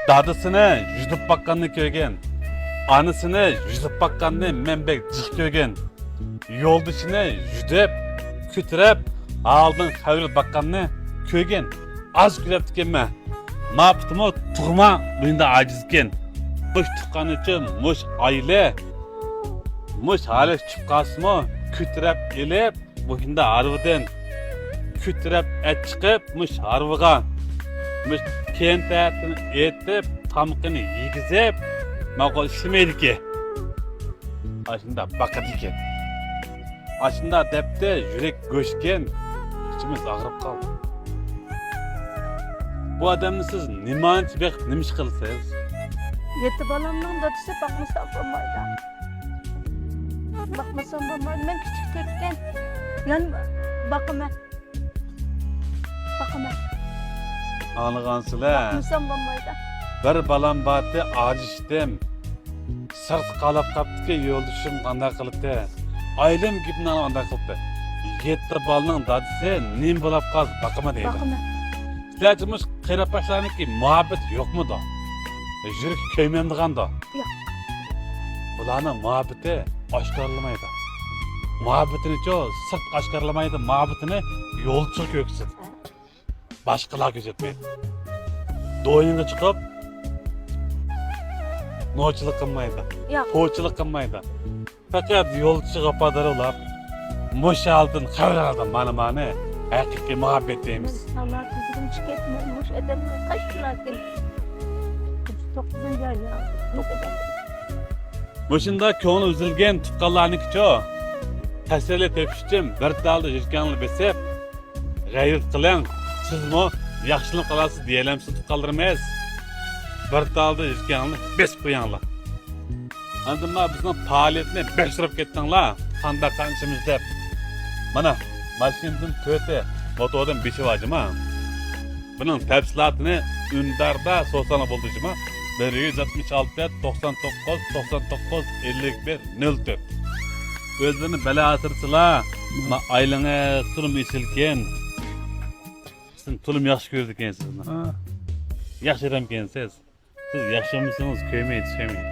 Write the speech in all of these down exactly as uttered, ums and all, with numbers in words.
دادىسىنى يۈدۈپ باققاننى كۆرگەن، ئانىسىنى يۈدۈپ باققاننى مەن بەك جىق كۆرگەن. يولدىشىنى يۈدۈپ، كۆتۈرۈپ، ھالىدىن خەۋىرى باققاننى كۆرگەن. ئاز كۆرۈپتىكەنمەن. ما پۇتىمۇ تۇغما بۇينىدا ئاجىزكەن. مۇش تۇغقان ئۈچۈن مۇش ئايلى، مۇش ھالى چۈشۈپ قالسىمۇ، كۆتۈرۈپ ئېلىپ، مۇشۇنداق ھارۋىدىن كۆتۈرۈپ ئەت چىقىپ، مۇش ھارۋىغا مۇش كەينى تەرىپىنى ئېتىپ، تامىقىنى يېگۈزۈپ، ماقۇل ئىشلىمەيدىكەن. ئاشۇنداق باقىدىكەن. ئاشۇنداق دەپتۇ، يۈرەك گۆشكەن، ئىچىمىز ئاغرىپ قالدى. بۇ ئادەمنى سىز نېمانچە بېقىپ، نېمە ئىش قىلىسىز؟ يەتتە بالامنىڭ دادىسى، باقمىسام بولمايدۇ. باقمىسام بولمايدۇ. مەن كىچىك تۆتكەن. يەنە باقىمەن. باقىمەن. ئاڭلىغانسىلەر. باقمىسام بولمايدۇ. بىر بالام بارتى، ئاجىشتىم. سىرتقا قالاپ قاپتىكى يولدىشىم قانداق قىلىپتۇ؟ ئايلىم گېپىنى ئانداق قىلىپتۇ. يەتتە بالىنىڭ دادىسى نېمە بولاپ قالدى؟ باقىمەن دەيدۇ. باقىمەن. سىلەرچە مۇشۇ قېرىنداشلارنىڭكى مۇھەببىتى يوقمىدۇ؟ يۈرىكى كۆيمەمدىغاندۇ؟ يوق. بۇلارنىڭ مۇھەببىتى ئاشكارىلىمايدۇ. مۇھەببىتىنىچۇ سىرتقا ئاشكارىلىمايدۇ، مۇھەببىتىنى يولدىشىغا كۆرسىتىدۇ. باشقىلارغا كۆرسەتمەيدۇ. دويىنغا چىقىپ، نوچىلىق قىلمايدۇ. ياق. پوچىلىق قىلمايدۇ. پەقەت يولدىشىغا ۋاپادار بولاپ، مۇشۇ ھالدىن خەۋەر ئالدىم، مانا، مانا، ھەقىقىي مۇھەببەت دەيمىز. ئىنشاللا تۈزگۈن چىقىپ، مۇشۇ ئادەمنى قايتىلاكىن. توققۇزىنچى ئاي يا. مۇشۇنداق كۆڭلى ئۈزۈلگەن تۇغقانلارنىڭكىچۇ، تەسەللى تېپىش ئۈچۈن بىر تالدا يۈرىكىڭلارنى بېسىپ، غەيرەت قىلىڭ، سىزمۇ ياخشىلىنىپ قالارسىز دېيەلەمسىز تۇغقانلىرىمىز. بىر تالدا يۈرىكىڭلارنى بېسىپ قويۇڭلار. ئاندىن مانا بىزنىڭ پائالىيەتنى باشلاپ كەتتىڭلار، قانداق قانىشىمىز دەپ. مانا، ماشىنىدىن تۆتى، موتوردىن بېشى بار جۇما. بۇنىڭ تەپسىلاتىنى ئۈندىداردا سورىساڭلار بولىدۇ جۇما. بىر يۈز يەتمىش ئالتە، توقسان توققۇز، توقسان توققۇز، ئەللىك بىر، نۆل تۆت. ئۆزلىرىنى بەلا ئاسرىسىلا، ما ئايلىڭىز تولىمۇ ئېسىلكەن. سىزنى تولىمۇ ياخشى كۆرىدىكەن سىزنى. ھە. ياخشى ئادەمكەنسىز. سىز ياخشى بولمىسىڭىز كۆيمەي، چۈشەيمەي.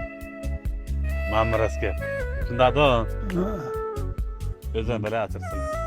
مانا راست گەپ. شۇنداقتۇ؟ ھە. ئۆزلىرىنى بەلا ئاسرىسىلا.